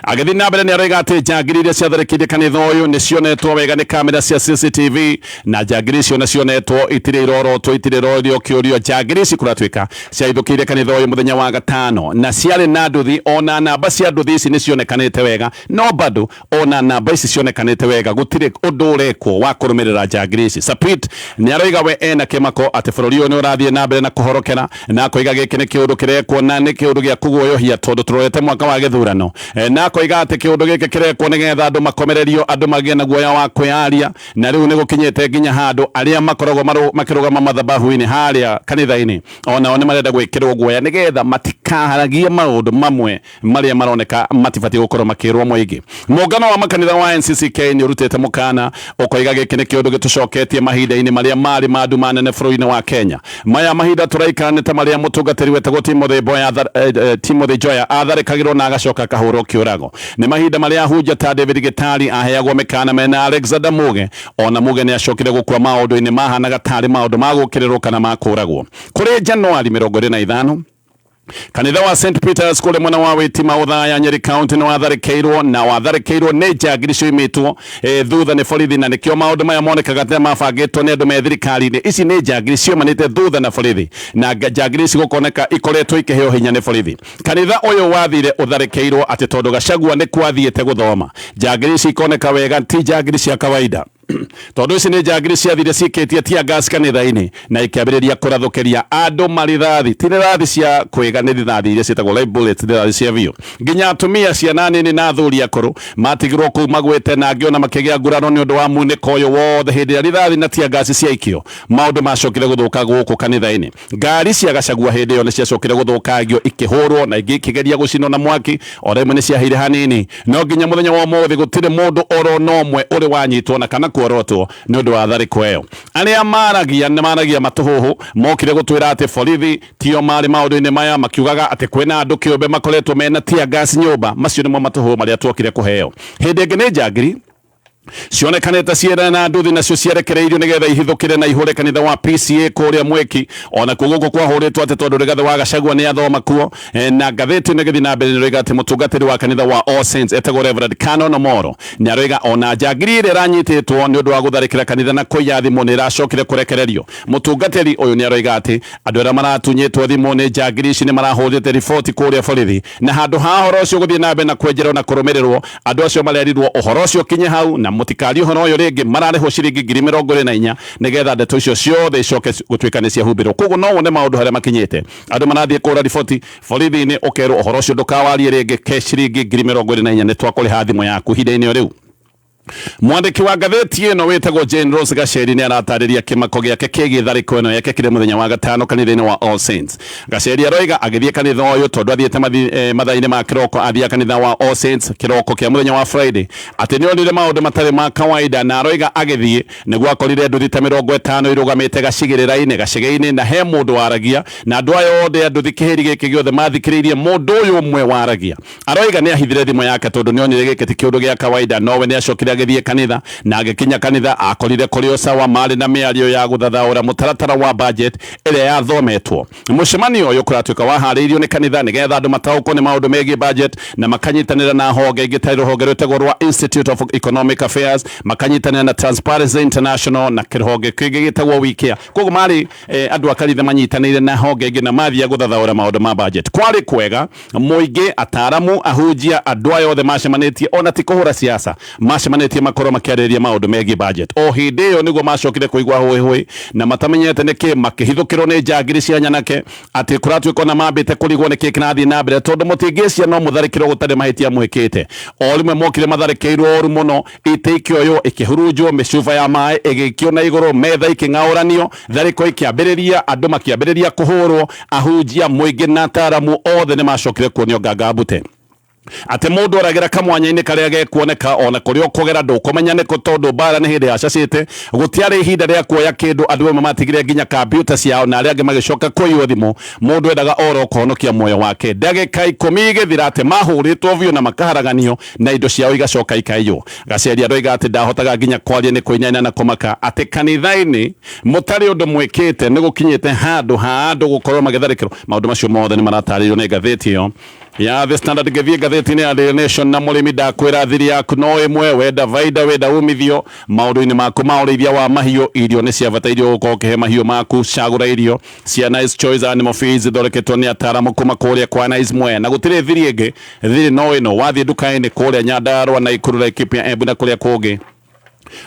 Speaker 2: agĩthiĩ na mbere nĩ aroiga atĩ njangiri iria ciatharĩkĩire kanitha ũyũ nĩ cionetwo wega nĩ kamera cia CCTV, na njangiri icio nĩ cionetwo, itirĩ irorotwo, itirĩ irorio kĩũrio. Njangiri ici kũratuĩka ciahithũkĩire kanitha ũyũ mũthenya wa gatano na ciarĩ na nduthi, ona namba cia nduthi ici nĩ cionekanĩte wega, no bado ona namba ici cionekanĩte wega gũtirĩ ũndũ ũrekwo wa kũrũmĩrĩra njangiri ici. Sapit nĩ aroiga we ena kĩmako atĩ bũrũri ũyũ nĩ ũrathiĩ na mbere na kũhorokera, na akoiga gĩkĩ nĩ kĩũndũ kĩrekwo na nĩ kĩũndũ gĩa kũguoyohia tondũ tũrorete mwaka wa gĩthurano. Na akoiga atĩ kĩũndũ gĩkĩ kĩrekwo nĩgetha andũ makomererio, andũ magĩe na guoya wa kwĩyaria, na rĩu nĩ gũkinyĩte nginya handũ arĩa makoragwo makĩrũgama mathabahu-inĩ harĩa kanitha-inĩ onao nĩ marenda gwĩkĩrwo guoya nĩgetha matikaharagie maũndũ mamwe marĩa maroneka matibatiĩ gũkorwo makĩrwo mũingĩ. Mũngano wa makanitha wa NCCK nĩ ũrutĩte mũkana, ũkoiga gĩkĩ nĩ kĩũndũ gĩtũcoketie mahinda-inĩ marĩa marĩ ma nduma nene bũrũri-inĩ wa Kenya. Maya mahinda tũraikara nĩ ta marĩa mũtungatĩri wetagwo Timothy Boya Timothy Joya atharĩkagĩrwo na agacoka akahũrwo kĩũrago. Nĩ mahinda marĩa ahunjia ta David Gitari aheagwo mĩkana mena Alexander Muge, ona Muge nĩ acokire gũkua maũndũ-inĩ mahanaga tarĩ maũndũ ma gũkĩrĩrwo kana ma kũragwo. Kũrĩ Januari 25, kanitha wa St Peters kũrĩa mwena wa Witima, Othaya, Nyeri County nĩ watharĩkĩirwo, na watharĩkĩirwo nĩ njangiri cioimĩtwo thutha nĩ borithi, na nĩkĩo maũndũ maya monekaga ta mabangĩtwo nĩ andũ me thirikari-inĩ. Ici nĩ njangiri ciumanĩte thutha na borithi, na njangiri ici gũkoneka ikoretwo ikĩheo hinya nĩ borithi. Kanitha ũyũ wathire ũtharĩkĩirwo atĩ tondũ Gachagua nĩ kwathiĩte gũthoma. Njangiri ici ikoneka wega ti njangiri cia kawaida. Tondũ ici nĩ njangiri ciathire cikĩtie tear gas kanitha-inĩ na ikĩambĩrĩria kũrathũkĩria andũ marithathi. Ti rithathi cia kwĩga, nĩ rithathi iria ciĩtagwo live bullets, rithathi cia biũ. Nginya atumia, ciana nini na athuri akũrũ matigirwo kũu magwĩte, na angĩ ona makĩgĩa nguraro nĩ ũndũ wa munĩko ũyũ wothe. Hĩndĩ ĩrĩa rithathi na tear gas ciaikio, maũndũ macokire gũthũka gũkũ kanitha-inĩ. Ngari cia Gachagua hĩndĩ ĩyo nĩ ciacokire gũthũkangio, ikĩhũrwo na ingĩ ikĩgeria gũcinwo na mwaki. O rĩmwe nĩ ciaheire hanini, no nginya mũthenya wa ũmũthĩ gũtirĩ mũndũ oro na ũmwe ũrĩ wanyitwo na kana kuorotwo nĩ ũndũ wa tharĩko ĩyo. Arĩa maragia nĩ maragia matũhũhũ, mokire gũtwĩra atĩ borithi tio marĩ maũndũ-inĩ maya, makiugaga atĩ kwĩna andũ kĩũmbe makoretwo mena tear gas nyũmba. Macio nĩmo matũhũhũ marĩa tuokire kũheo. Hĩndĩ ĩngĩ nĩ njangiri cionekanĩte ciĩna na nduthi, nacio ciarekereirio nĩgetha ihithũkĩre na ihũre kanitha wa PCA kũrĩa Mweki. Ona kuo gũkũ kwahũrĩtwo atĩ tondũ Rigathĩ wa Gachagua nĩ athoma kuo. Na ngathĩti ĩno ĩgĩthiĩ na mbere nĩroiga atĩ mũtungatĩri wa kanitha wa All Saints etagwo Reverend Canon Omoro nĩ aroiga ona njangiri ĩrĩa ĩranyitĩtwo nĩ ũndũ wa gũtharĩkĩra kanitha na kũiya thimũ nĩ ĩracokire kũrekererio. Mũtungatĩri ũyũ nĩ aroiga atĩ andũ arĩa maratunyĩtwo thimũ nĩ njangiri ici nĩ marahũrĩte riboti kũrĩa borithi, na handũ ha ũhoro ũcio gũthiĩ na mbere na kwenjerwo na kũrũmĩrĩrwo, andũ acio marerirwo ũhoro ũcio ũkinye hau na mũtikarie ũhoro ũyũ rĩngĩ. Mararĩhwo ciringi 24,000 nĩgetha ndeto icio ciothe icoke gũtuĩka nĩ ciahumbĩrwo. Koguo no wone maũndũ harĩa makinyĩte. Andũ marathiĩ kũra riboti borithi-inĩ, ũkerwo ũhoro ũcio ndũkawarie rĩngĩ, ke ciringi 24,000 nĩ twakũrĩha thimũ yaku ihinda-inĩ o rĩu. Mwandĩki wa ngathĩti ĩno wĩtagwo Jane Rose Gaceri nĩ aratarĩria kĩmako gĩake kĩgiĩ tharĩko ĩno yekĩkire mũthenya wa gatano kanitha-inĩ wa All Saints. Gaceri aroiga agĩthiĩ kanitha ũyũ, tondũ athiĩte mathaa-inĩ ma kĩroko, athiĩ kanitha wa All Saints kĩroko kĩa mũthenya wa Friday, atĩ nĩ onire maũndũ matarĩ ma kawaida. Na aroiga agĩthiĩ nĩguo akorire nduthi ta 50 irũgamĩte gacigĩrĩra-inĩ, gacĩgĩ-inĩ, na he mũndũ waragia, na andũ aya othe a nduthi, kĩhĩri gĩkĩ gĩothe, mathikĩrĩirie mũndũ ũyũ ũmwe waragia. Aroiga nĩ ahithire thimũ yake tondũ nĩ onire gĩkĩ ti kĩũndũ gĩa kawaida. Nowe nĩ acokire agĩthiĩ kanitha, na agĩkinya kanitha akorire kũrĩ o sawa, marĩ na mĩario ya gũthathaũra mũtaratara wa budget ĩrĩa yathometwo. Mũcemanio ũyũ kũratuĩka waharĩirio nĩ kanitha nĩgetha andũ mataũkwo nĩ maũndũ megiĩ budget, na makanyitanĩra na honge ingĩ ta rũhonge rwĩtagwo rwa Institute of Economic Affairs, makanyitanĩra na Transparency International na kĩrũhonge kĩngĩ gĩtagwo WeCare. Koguo marĩ andũ a kanitha manyitanĩire na honge ingĩ na mathiĩ gũthathaũra maũndũ ma budget. Kwarĩ kwega, mũingĩ, ataramu, ahunjia, andũ aya othe macemanĩtie, ona ti kũhũra siasa, macemanĩtie makorwo makĩarĩrĩria maũndũ megiĩ budget. O hĩndĩ ĩyo nĩguo macokire kũigua hũĩ hũĩ na matamenyete nĩkĩ, makĩhithũkĩrwo nĩ njangiri cia nyanake, atĩ kũratuĩka ona mambĩte kũrigwo nĩkĩ kĩrathiĩ na mbere, tondũ mũtingĩcia no mũtharĩkĩrwo gũtarĩ mahĩtia mwĩkĩte. O rĩmwe mokire matharĩkĩirwo ũru mũno, itĩ ikĩoywo, ikĩhurunjwo, mĩcuba ya maĩ ĩgĩikio na igũrũ, metha ikĩng'aũranio, tharĩko ikĩambĩrĩria, andũ makĩambĩrĩria kũhũrwo. Ahunjia, mũingĩ na ataramu othe nĩ macokire kuonio nganga mbute, atĩ mũndũ oragĩra kamwanya-inĩ karĩa gekuoneka, ona kũrĩa ũkũgera ndũkũmenya nĩkũ, tondũ mbara nĩ hĩndĩ yacacĩte. Gũtiarĩ ihinda rĩa kuoya kĩndũ. Andũ amwe matigire nginya kambiuta ciao na arĩa angĩ magĩcoka kũiywo thimũ. Mũndũ endaga oro kũhonokia muoyo wake. Ndagĩka 10 igĩthira, atĩ mahũrĩtwo biũ na makaharaganio na indo ciao igacoka ikaiywo. Gaceri aroiga atĩ ndahotaga nginya kwaria nĩ kũinaina na kũmaka, atĩ kanitha-inĩ mũtarĩ ũndũ mwĩkĩte nĩ gũkinyĩte handũ ha andũ gũkorwo magĩtharĩkĩrwo. Maũndũ macio mothe nĩ maratarĩrio nĩ ngathĩti ĩyo ya The Standard. Ngĩthiĩ ngathĩti-inĩ ya Daily Nation, na mũrĩmi, ndakwĩra thiri yaku no ĩmwe. Wenda baida, wenda umithio maũndũ-inĩ maku ma ũrĩithia wa mahiũ, irio nĩ cia bata. Irio gũkorwo ũkĩhe mahiũ maku, cagũra irio cia Nice Choice Animal Feeds, ithondeketwo nĩ ataaramu kuma kũrĩa kwa Nice Mwea, na gũtirĩ thiri ĩngĩ, thiri no ĩno. Wathiĩ nduka-inĩ kũrĩa Nyandarua, Naikuru, Laikipia, Embu na kũrĩa kũngĩ,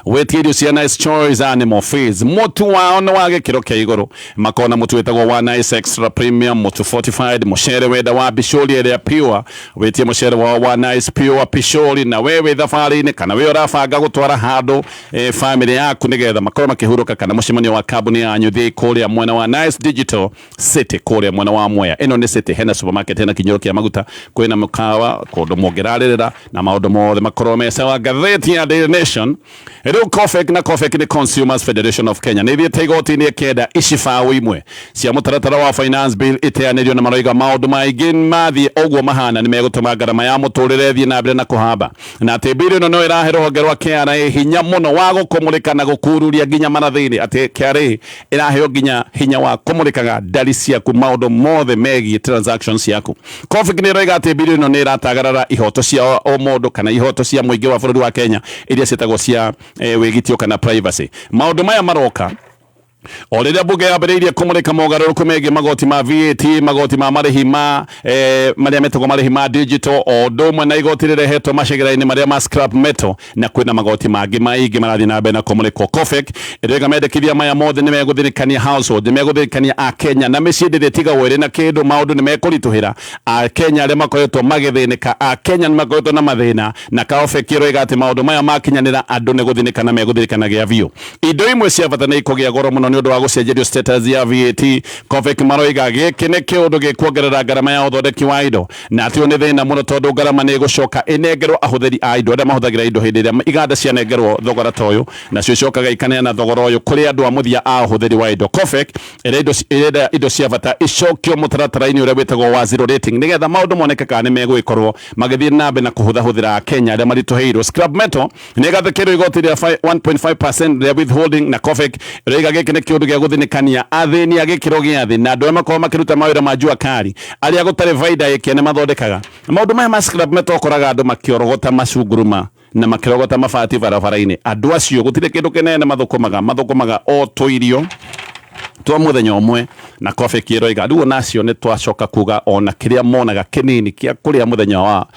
Speaker 2: wĩtie irio cia Nice Choice Animal Feeds. Mũtu wao nĩ wa gĩkĩro kĩa igũrũ. Makona mũtu wĩtagwo wa Nice Extra Premium, mũtu fortified, mũcere wenda wa bicũri ĩrĩa pure, wĩtie mũcere wao wa Nice Pure Pishori. Na we wĩ thabarĩ-inĩ kana wĩ ũrabanga gũtwara handũ family yaku nĩgetha makorwo makĩhurũka, kana mũcemanio wa kambuni yanyu, thiĩ kũrĩa mwena wa Nice Digital City, kũrĩa mwena wa Mwea. Ĩno nĩ city, hena supermarket, hena kinyũro kĩa maguta, kwĩna mũkawa, kũndũ mũngĩrarĩrĩra na maũndũ mothe makorwo me sawa. Ngathĩti ya Daily Nation rĩu, COFEK, na COFEK nĩ Consumers Federation of Kenya, nĩ ithiĩte igoti-inĩ ĩkenda icibaũ imwe cia mũtaratara wa finance bill iteanĩrio, na maroiga maũndũ maingĩ mathiĩ ũguo mahana nĩ megũtũma ngarama ya mũtũrĩre ĩthiĩ na mbere na kũhamba, na atĩ bill ĩno no ĩrahe rũhonge rwa KRA hinya mũno wa gũkũmũrĩka na gũkururia nginya marathĩ-inĩ, atĩ KRA ĩraheo nginya hinya wa kũmũrĩkaga ndari ciaku, maũndũ mothe megiĩ transactions ciaku. COFEK nĩ ĩroiga atĩ bill ĩno nĩ ĩratagarara ihoto cia o mũndũ kana ihoto cia mũingĩ wa bũrũri wa Kenya iria ciĩtagwo cia wĩgitio kana privacy. Maũndũ maya maroka O rĩrĩa mbunge yambĩrĩirie kũmũrĩka mogarũrũku megiĩ magoti ma VAT, magoti ma marĩhi ma marĩa metagwo marĩhi ma digital, o ũndũ ũmwe na igoti rĩrehetwo macegera-inĩ marĩa ma scrap metal, na kwĩna magoti mangĩ maingĩ marathiĩ na mbere na kũmũrĩkwo. COFEC ĩroiga mendekithia maya mothe nĩ megũthirikania household, nĩ megũthirikania Akenya na mĩciĩ ndĩrĩtigagwo ĩrĩ na kĩndũ, maũndũ nĩ mekũritũhĩra Akenya arĩa makoretwo magĩthĩnĩka. Akenya nĩ makoretwo na mathĩna, na COFEC ĩroiga atĩ maũndũ maya makinyanĩra andũ nĩ gũthĩnĩka na megũthĩnĩka gĩa biũ. Indo imwe cia bata nĩ ikũgĩa goro mũno nĩ ũndũ wa gũcenjerio status ya VAT. COFEC maroiga gĩkĩ nĩ kĩũndũ gĩkuongerera ngarama ya ũthondeki wa indo, na atĩ ũyũ nĩ thĩna mũno tondũ ngarama nĩ ĩgũcoka ĩnengerwo ahũthĩri a indo arĩa mahũthagĩra indo hĩndĩ ĩrĩa iganda cianengerwo thogora ta ũyũ, nacio icokaga ikaneana thogora ũyũ kũrĩ andũ a mũthia a ũhũthĩri wa indo. COFEC ĩrenda indo cia bata icokio mũtaratara-inĩ ũrĩa wĩtagwo wa zero rating, nĩgetha maũndũ moneke kana nĩ megũgĩkorwo magĩthiĩ na mbere na kũhũthahũthĩra Akenya arĩa maritũhĩirwo. Scrap metal nĩ ĩgathĩkĩrwo igoti rĩa 1.5% rĩa withholding, na COFEC ĩroiga gĩkĩ nĩ kĩũndũ gĩa gũthĩnĩkania athĩni a gĩkĩro gĩa thĩ na andũ arĩa makoragwo makĩruta mawĩra ma jua kari, arĩa gũtarĩ baida ĩkĩene mathondekaga maũndũ maya ma scrap metal. Ũkoraga andũ makĩorogota macunguruma na makĩrogota mabati barabara-inĩ. Andũ acio gũtirĩ kĩndũ kĩnene mathũkũmaga, mathũkũmaga o tũirio twa mũthenya ũmwe, na COFEC ĩroiga rĩu onacio nĩ twacoka kuga ona kĩrĩa monaga kĩnini kĩa kũrĩa mũthenya wa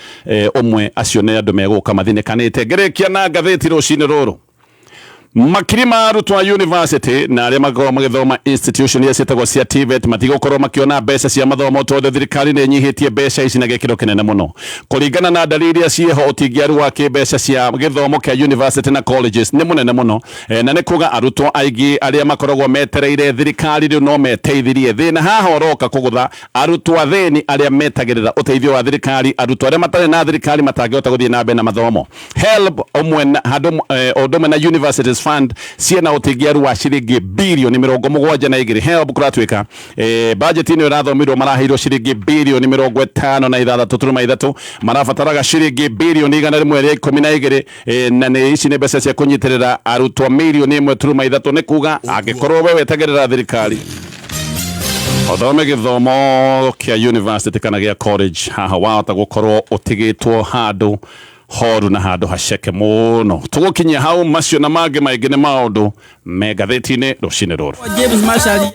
Speaker 2: ũmwe, acio nĩ andũ megũka mathinĩkanĩte. Ngĩrĩkia na ngathĩti rũcinĩ rũrũ, makiri ma arutwo a university na arĩa makoragwo magĩthoma institution iria ciĩtagwo cia TVET matigũkorwo makĩona mbeca cia mathomo tondũ thirikari nĩ ĩnyihĩtie mbeca ici na gĩkĩro kĩnene mũno. Kũringana na ndari iria ciĩho, ũtingiaru wa kĩmbeca cia gĩthomo kĩa university na colleges nĩ mũnene mũno, na nĩ kuga arutwo aingĩ arĩa makoragwo metereire thirikari rĩu no meteithirie. Thĩna haha ũroka kũgũtha arutwo athĩni arĩa metagĩrĩra ũteithio wa thirikari, arutwo arĩa matarĩ na thirikari matangĩhota gũthiĩ na mbere na mathomo. HELB ũmwe na handũ o ũndũ ũmwe na Universities Fund ciĩna ũtingiaru wa ciringi birioni 72. HELB kũratuĩka budget ĩno ĩrathomirwo maraheirwo ciringi birioni 56.3, marabataraga ciringi birioni 112, na nĩ ici nĩ mbeca cia kũnyitĩrĩra arutwo mirioni 1.3. Nĩ kuga angĩkorwo we wetagĩrĩra thirikari ũthome gĩthomo kĩa university kana gĩa college, haha wahota gũkorwo ũtigĩtwo handũ horu na handũ haceke mũno. Tũgũkinyia hau, macio na mangĩ maingĩ nĩ maũndũ me ngathĩti-inĩ rũcinĩ rũrũ.
Speaker 6: James Macharia.